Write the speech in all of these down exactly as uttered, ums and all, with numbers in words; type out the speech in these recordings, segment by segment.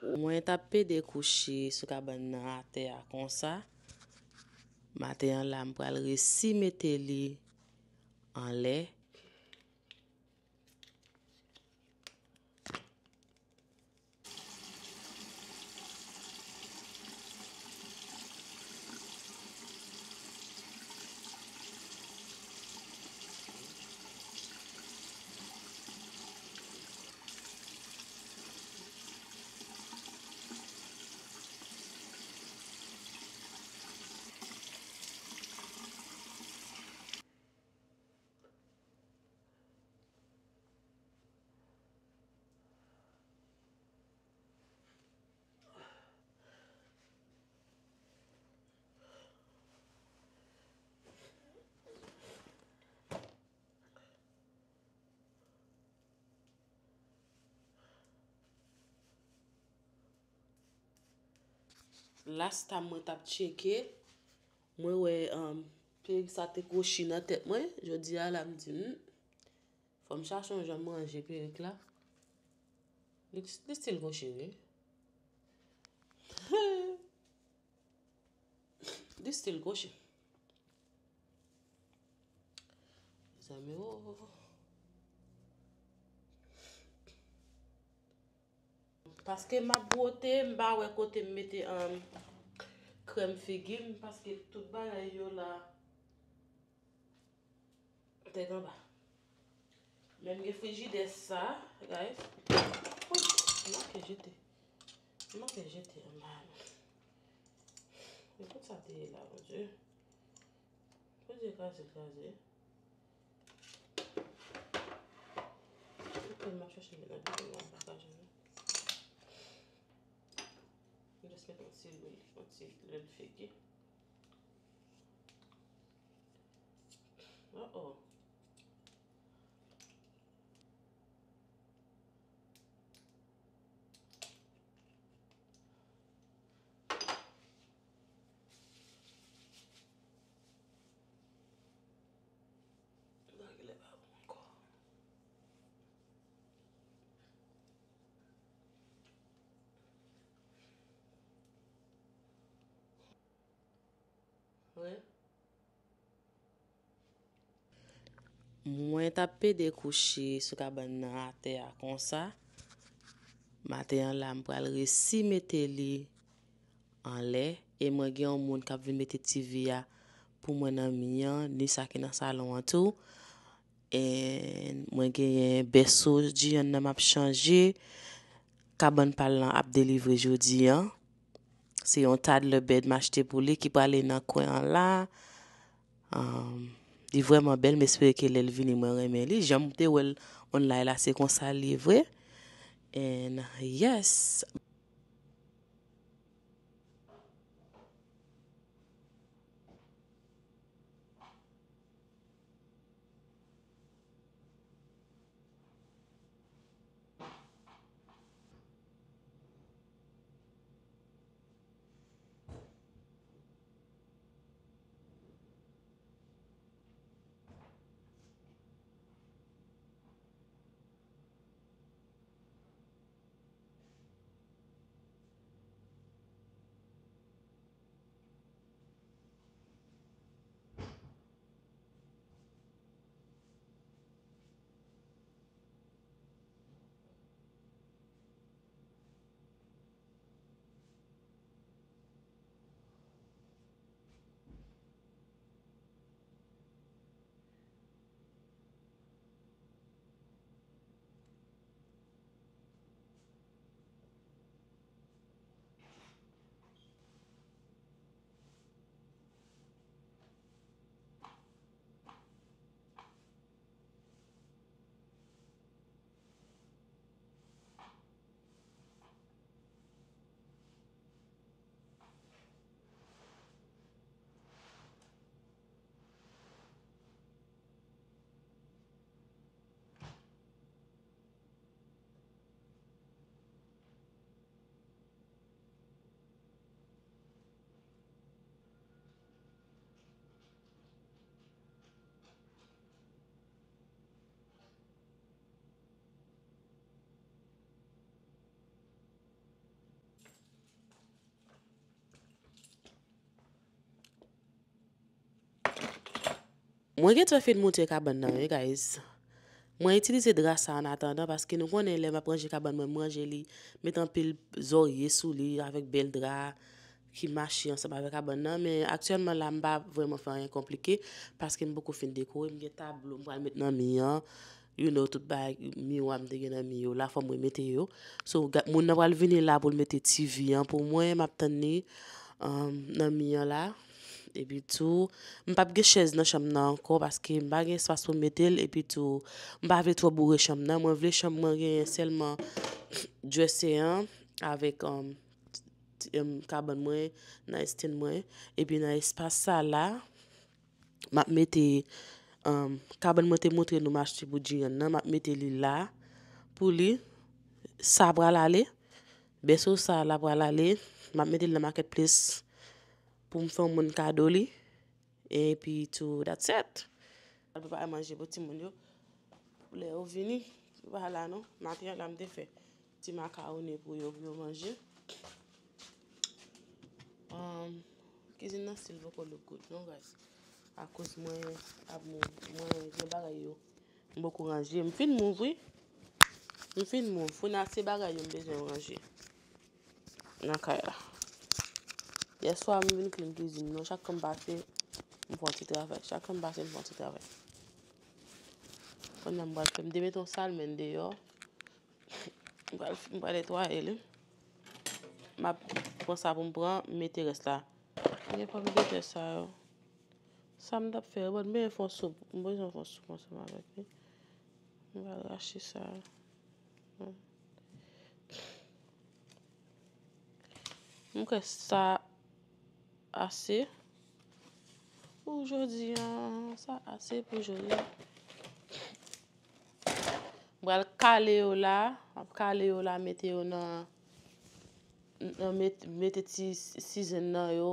Mwen t ap pede kouche sou kabann nan atè a konsa. Maten an la, m pral resi mete li anlè. Last time mwen t ap tcheke, mwen wè, um, perik sa te kwochi nan tèt mwen. Jodi a la, m di, hmm, fò m chache yon jan manje perik la. Li, li still kwochi, wi. Li still kwochi. Mezanmi, oh. Paske m ap bwote, m pa wè kote m mete, um, krèm figi m, paske tout bagay yo la tèt anba. Men m gen frijidè sa, guys. Wi, m manke jete. M manke jete anba a. Men kot sa te ye la, Bondye? Bondye kraze l kraze. Ok, m ap chache met nan bidon nan, m pa ka jwenn. M just met yon ti lwil, yon ti lwil figi. Oh, oh. Bagay la pa bon ankò. Wi. Mwen t ap pede kouche sou kabann nan atè a konsa. Maten an la, m pral resi mete li anlè. E mwen gen yon moun k ap vin mete T V a pou mwen nan mi an, ni sa ki nan salon an tou. And mwen genyen bèso Jiyann nan m ap chanje. Kabann pa l lan ap delivre jodi an. Se yon toddler bed m achte pou li ki prale nan kwen an la. Um, li vrèman bèl, m espere ke lè l vini mwen renmen li. Jan m te wè l online la, se konsa l ye vre. And yes. Mwen gentan fin moutre kabann nan, wi, guys. Mwen itilize dra sa an atandan, paske nou konnen lè m ap ranje kabann mwen, m ranje li, met anpil zòrye sou li avèk bèl dra ki mache ansanm avèk kabann nan. Men aktyèlman la, m pa vrèman fè anyen konplike, paske m poko fin dekore. M gen tablo m pral met nan mi an. You know, tout bagay, miwa m te gen nan mi yo la, fò m remete yo. So, ga- moun nan pral vini la pou l mete T V an pou mwen, m ap tann li, um, nan mi an la. Epi tou, m p ap gen chèz nan chanm nan ankò, paske m pa gen espas pou m mete l. Epi tou, m pa vle twò boure chanm nan. Mwen vle chanm mwen genyen sèlman dresser an avèk, um, t- t- um, kabann mwen, nightstand mwen. Epi nan espas sa la, m ap mete, um, kabann mwen te montre nou m achte pou Jiyann nan, m ap mete li la pou li. Sa pral ale. Bèso sa la pral ale. M ap mete l nan marketplace pou m fè yon moun kado li. Epi tou, that's it. Al prepare manje pou timoun yo. Lè yo vini, yo pa la non. Maten an la, m te fè ti makawoni pou yo, pou yo manje. Um, kizin nan still poko look good non, guys. Akoz mwen ap mou, mwen gen bagay yo. M poko ranje. M fin move, wi. M fin move. Kounye a se bagay yo m bezwen ranje nan kay la. Yèswa, m vin clean kizin nan. Chak kan m pase, m fè yon ti travay. Chak kan m pase, m fè yon ti travay. Kounye a m pral fè, m te mete yon salmèn deyò. M pral, m pral netwaye li. M ap pran sa pou m pran, m mete rès la. Gen pòmdetè sa yo. Sa m t ap fè, bon, m bezwen fè yon soup. M bezwen fè yon soup ansanm avèk li. M pral rache sa. M kwè sa ase pou jodi an. Sa ase pou jodi an. M pral kale yo la. M ap kale yo la, mete yo nan, nan met- mete ti sizen nan yo,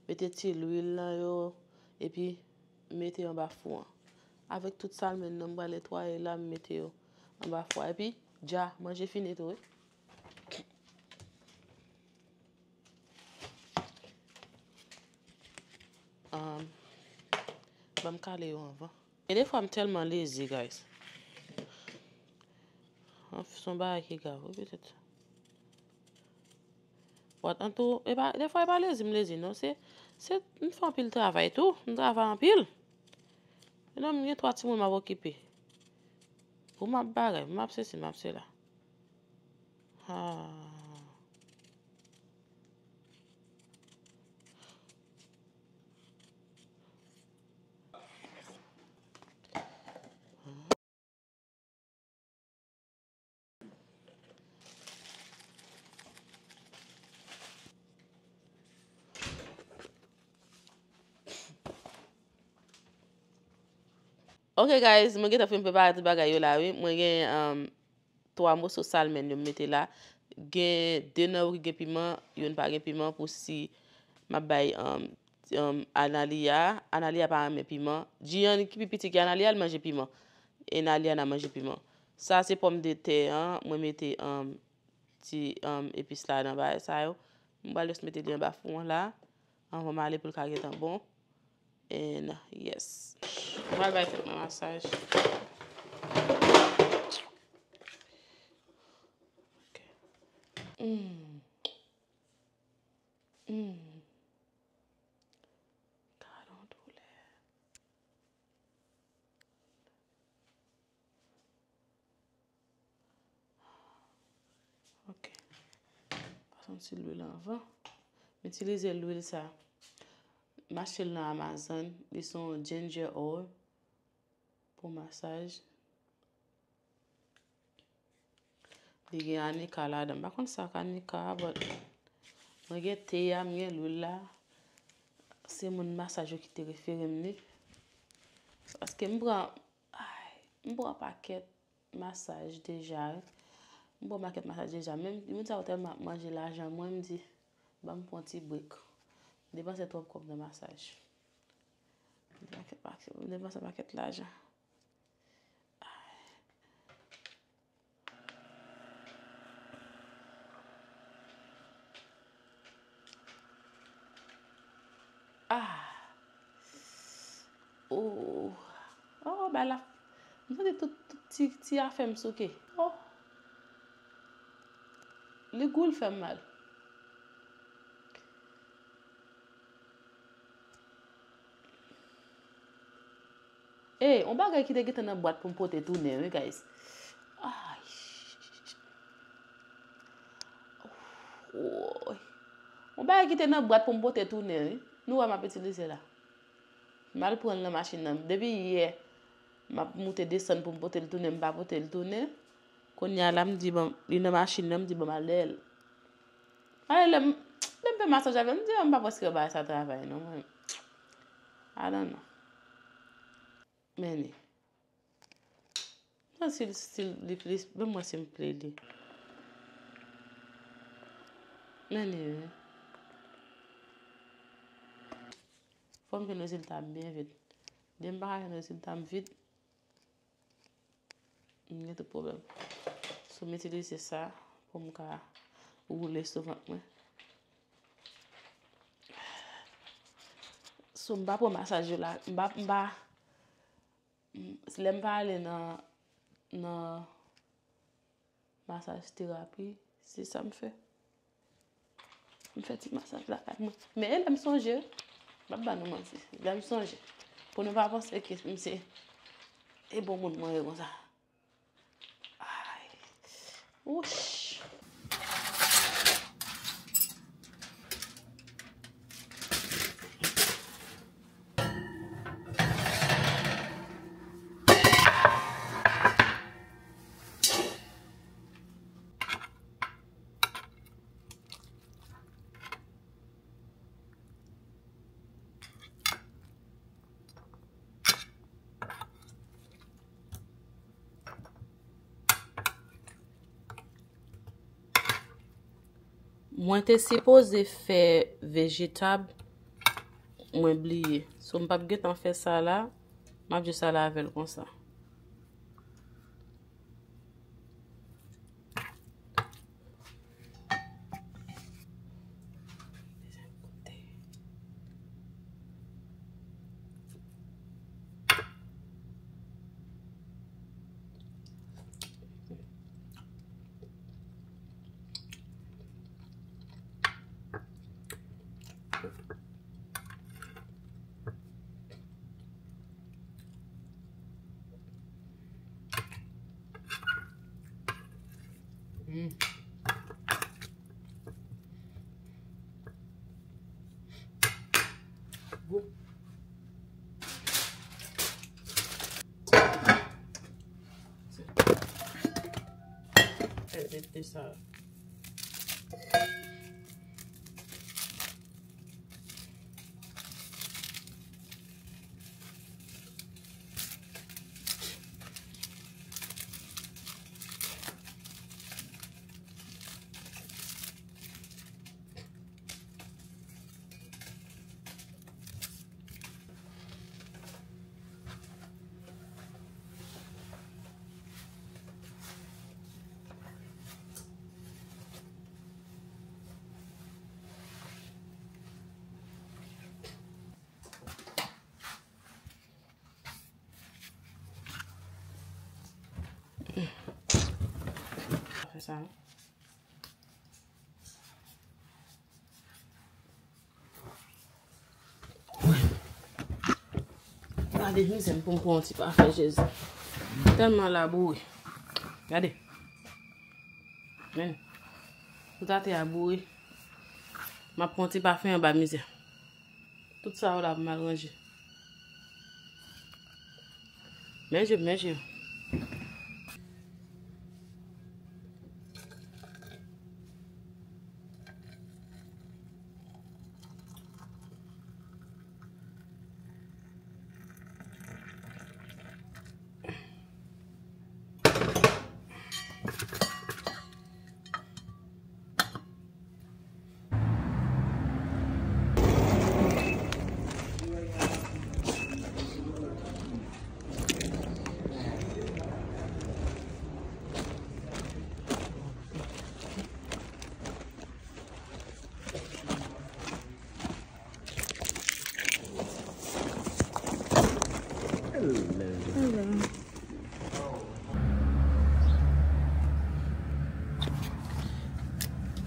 mete ti lwil nan yo, epi mete anba fou an. Avèk tout salmèn nan, m pral netwaye la, m mete yo anba fou a. Epi, dja, manje fini tou, wi. Um, ban m kale yo anvan. E defwa m tèlman lezi, guys. Anf, se yon bagay ki grav, wi, petèt. But antou, e pa, defwa e pa lezi m lezi, non. Se, se, m fè anpil travay tou. M travay anpil. E non, m gen twa timoun m ap okipe. Pou m ap bagay, pou m ap sesi, m ap sela. Ah. Ok, guys, mwen gentan fin prepare tout bagay yo la, wi. Mwen gen, um, twa moso salmèn yo m mete la. Gen de nan yo ki gen piman, youn pa gen piman pou si m ap bay, um, um, Analia. Analia pa renmen piman. Jiyann ki pi piti ki Analia, li manje piman. E Naliana manje piman. Sa se pòmdetè an, mwen mete, um, ti, um, epis la nan bagay sa yo. M pral jis mete li anba fou an la. Anvan m ale pou l ka gentan bon. And yes. M pral bay tèt mwen masaj. Ok. Mm. Mm. Gad yon doulè. Ok. Pase yon ti lwil anvan. M itilize lwil sa. M achte l nan Amazon. Li se yon ginger oil pou masaj. Li gen anika ladan. M pa konn sa k anika a, but mwen gen te a, m gen lwil la. Se moun masaj yo ki te refere m li. Paske m pran, ay, m pran pakèt masaj deja. M pran pakèt masaj deja. Menm moun sa yo tèlman ap manje lajan mwen, m di, ban m pran ti break. M depanse twòp kòb nan masaj. M depanse pakèt, m depanse pakèt lajan. Ah. Oh. Oh, bagay la. M santi tout, tout ti, ti afè m souke. Oh. Li gou, l fè m mal. Ey, yon bagay ki te gentan nan bwat pou m pote tounen, wi, guys. Ay. Woy. Yon bagay ki te nan bwat pou m pote tounen, wi. Nou wè m ap itilize la. M al pran l nan machin nan. Depi yè, m ap moute desann pou m pote l tounen, m pa pote l tounen. Kounye a la, m di, bon, li nan machin nan, m di, bon, m al dèyè l. Ale, lè m, lè m fè masaj avè l, m di, "Ah, m pa panse yo bay sa travay, non, mwen." I don't know. Men li. Nan si, si li plis, ban m wè si m play li. Men li, wi. Fò m jwenn rezilta m byen vit. Lè m pa ka jwenn rezilta m vit, m gen tout pwoblèm. So, m itilize sa pou m ka woule sou vant mwen. So, m pa pran masaj yo la, m pa, m pa, m, lè m pa ale nan, nan masaj terapi, se sa m fè. M fè ti masaj lakay mwen. Men e lè m sonje, m ap ba nou manti. Lè m sonje. Pou nou pa panse ke m se e bon moun mwen ye konsa. Ay. Wouch. Mwen te sipoze fè vejetab, mwen bliye. So, m p ap gentan fè sa la, m ap jis ale avè l konsa. Mm. Gou. Fè tete sa. Fè sa, non. Gade mizè m pou m pran yon ti pafen, Jezi. Tèlman laboure. Gade. Men. Tout atè a boure. M ap pran yon ti pafen anba mizè. Tout sa yo la pou m al ranje. Men je, men je.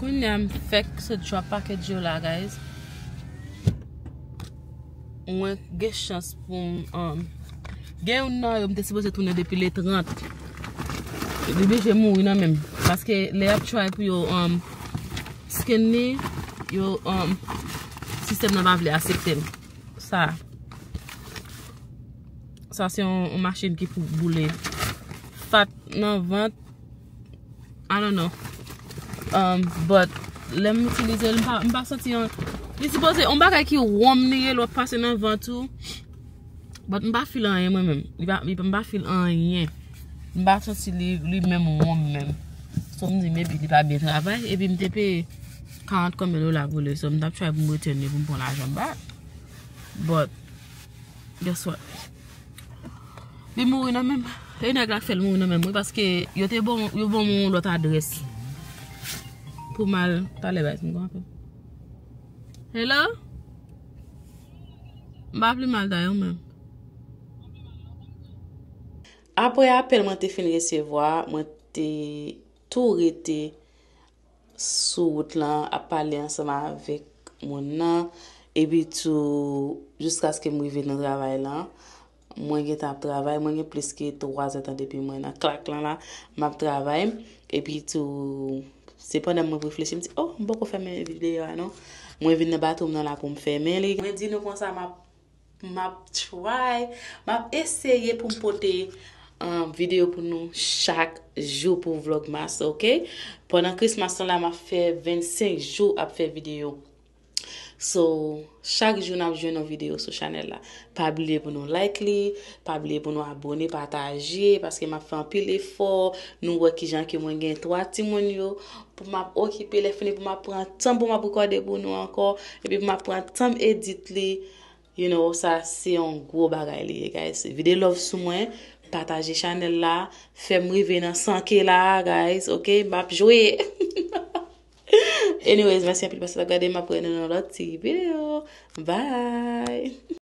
Kounye a m fèk sot drop package yo la, guys. Mwen gen chans pou m, um, gen youn nan yo m te sipoze tounen depi le trant. Li blije mouri nan men m. Paske lè y ap try pou yo, um, scan li, yo, um, sistèm nan pa vle aksepte l. Sa. Sa se yon, yon machin ki pou boule. Fat nan vant. I don't know. Um, but lè m itilize l, m pa, m pa santi an. Li sipoze yon bagay ki wòm li ye, lè w ap pase nan vant ou. But m pa feel anyen mwen menm. Li pa, li, m pa feel anyen. M pa santi li, li menm wòm menm. So m di maybe li pa byen travay. Epi m te peye karant konbyen dola pou li. So m t ap try pou m return li pou m pran lajan m back. But guess what? Li mouri nan men m. E nèg la k fè l mouri nan men m, wi, paske yo te bon, yo ban m yon lòt adrès pou m al talè bay ti m konpè. Hello? M pa pi mal dayè menm. Apre apèl mwen te fin resevwa, mwen te tou rete sou wout lan ap pale ansanm avèk moun nan. Epi tou, jiskaske m rive nan travay lan, mwen gentan ap travay. Mwen gen plis ke twa zèdtan depi mwen nan klak lan la, m ap travay. Epi tou, se pandan mwen reflechi, m di, oh, m poko fèmen videyo a non. Mwen vin nan bato m nan la pou m fèmen li. Mwen di nou konsa, m ap M ap try, m ap eseye pou m pote, um, videyo pou nou chak jou pou Vlogmas, ok? Pandan Christmas lan la, m ap fè vennsenk jou ap fè videyo. So, chak jou n ap jwenn yon videyo sou chanèl la. Pa bliye pou nou like li, pa bliye pou nou abone, pataje, paske m ap fè anpil efò. Nou wè kijan ke mwen gen twa timoun yo, pou m ap okipe, lè fini pou m ap pran tan pou m ap rekòde pou nou ankò, epi pou m ap pran tan m edit li. You know, sa se yon gwo bagay li ye, guys. Vide love sou mwen, pataje chanèl la, fè m rive nan san K la, guys, ok? M ap jwe. Anyways, mèsi anpil paske w t ap gade, m ap wè nou nan lòt ti videyo. Bye!